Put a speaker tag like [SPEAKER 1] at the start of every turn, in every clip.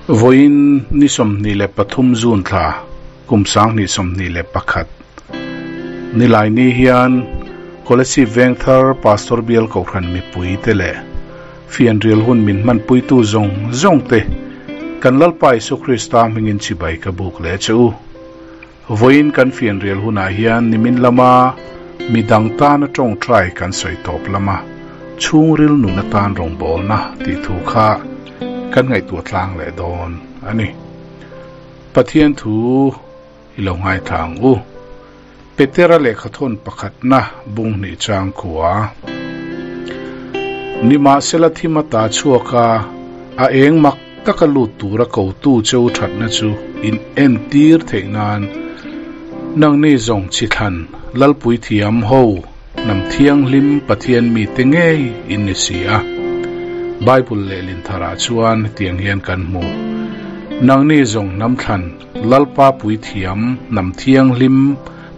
[SPEAKER 1] Vawiin ni 23 June thla kum 2021 Nilaini hian Kolasib Vengthar Pastor Bial Kohhran mipui te leh Fianrial hun min hmanpuitu zawng zawng te kan Lalpa Isua Krista hmingin chibai ka buk leh che u. Vawiin kan fianrial hunah hian nimin lama midang tana tawngtai kan sawi tawp lama chhungril nun atan rawngbawlna tih thu kha kan ngaihtuah tlang leh dawn a ni. Pathian thu i lo ngaithla ang u. Petera lehkhathawn pakhatna bung hnih chang khua. Nimahsela thim ata chhuak a, a eng mak taka lut tura kotu cheu thatna chu in entir theih nan nangni zawng chi thlan Lalpui thiam ho hnam thianghlim Pathian mite ngei in ni si a. Bible lehlin tharah chuan hetiang hian kan hmu, Nangni zawng hnam thlan Lalpa puithiam hnam thianghlim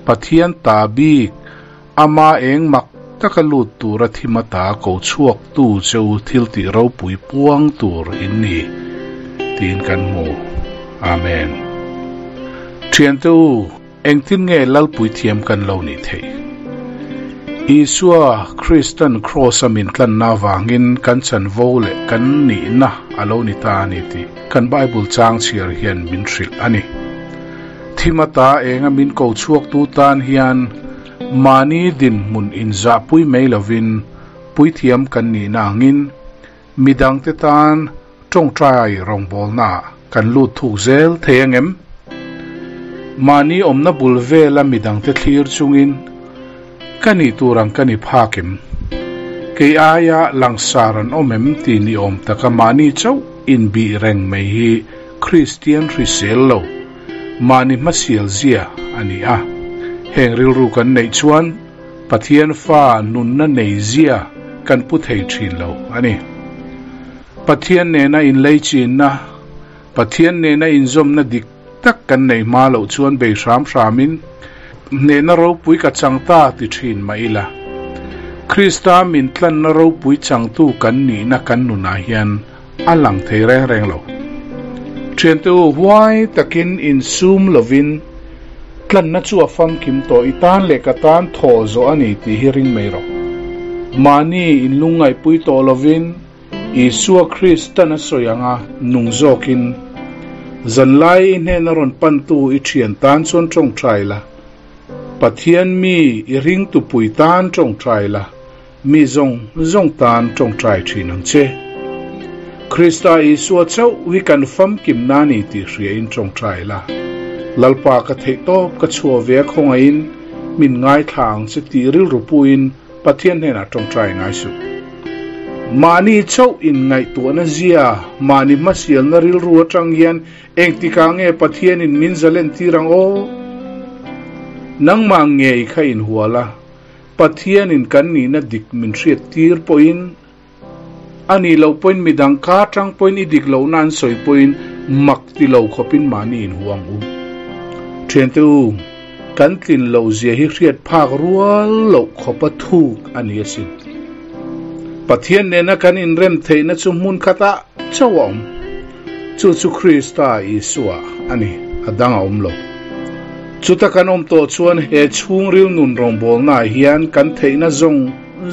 [SPEAKER 1] Pathian ta bik Ama eng mak taka lut tura thim ata ko chhuak tu cheu thil tih ropui puang tur in ni tiin kan hmu. Amen. Thiante u, engtin nge Lalpui thiam kan lo nih theih? Isua Kristan Kraws-a min tlanna avangin kan chanvo leh kan nihna a lo ni ta a ni tih kan Bible chang chhiar hian min hrilh a ni. Thim ata enga min ko chhuaktu tan hian mahni dinhmun inzahpui mai lovin puithiam kan nihna angin midangte tan tawngtai rawngbawlnaah kan lut thuk zel thei angem? Mahni awmna bul vela midangte thlir chungin ka nih tur ang ka ni phak em? Kei aia langsar an awm em tih ni awm taka mahni chauh inbih reng mai hi Kristian hrisel lo mahni hmasial zia a ni a. Heng rilru kan neih chuan Pathian fa nunna nei zia kan pu thei thin lo a ni. Pathian nena inleichinna, Pathian nena inzawmna dik tak kan neih hma loh chuan bei hram hramin hnehna ropui ka chang ta ti thin mah ila, Krista min tlanna ropui changtu kan nihna kan nunah hian a lang thei reng reng lo. Thiante u, huai takin insum lovin tlanna chu a famkim tawh, i tan leh ka tan thawh zawh a ni tih hi ring mai rawh. Mahni inlungngaihpui tawh lovin Isua Kristan a sawi anga nung zawkin zanlai i hnena rawn pantu i thian tan chuan tawngtai la, Pathian mi i ringtupui tan tawngtai la, Mi zawng zawng tan tawngtai thin ang che. Krista Isua chauh hi kan famkim na ni tih hriain tawngtai la. Lalpa ka theih tawp ka chhuah ve a khawngaihin min ngaithla ang che tih rilru puiin Pathian hnenah tawngtai ngai suh. Mahni chauh in ngaihtuahna zia, mahni hmasialna rilru atang hian engtikah nge Pathianin min zalen tir ang aw? Nangmah ngei kha inhual a. Pathianin kan nihna dik min hriat tir pawhin, a nih loh pawhin midang ka atang pawhin i dik lohna an sawi pawhin mak ti lo khawpin mahni inhuang u. Thiante u, kan tlin loh zia hi hriat phak rual loh khawpa thuk a ni asin. Pathian nena kan inrem theihna chu hmun khatah chauh a awm. Chu chu Krista Isua a ni, a dang a awm lo. Chuta kan awm tawh chuan he chhungril nun rawngbawlnaah hian kan theihna zawng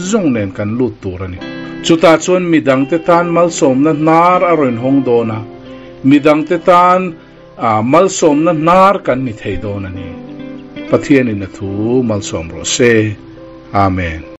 [SPEAKER 1] zawng nen kan lut tur a ni. Chutah chuan midangte tan malsawmna hnar a rawn hawng dawn a, midangte tan malsawmna hnar kan ni thei dawn a ni. Pathianin a thu malsawm rawh se. Amen.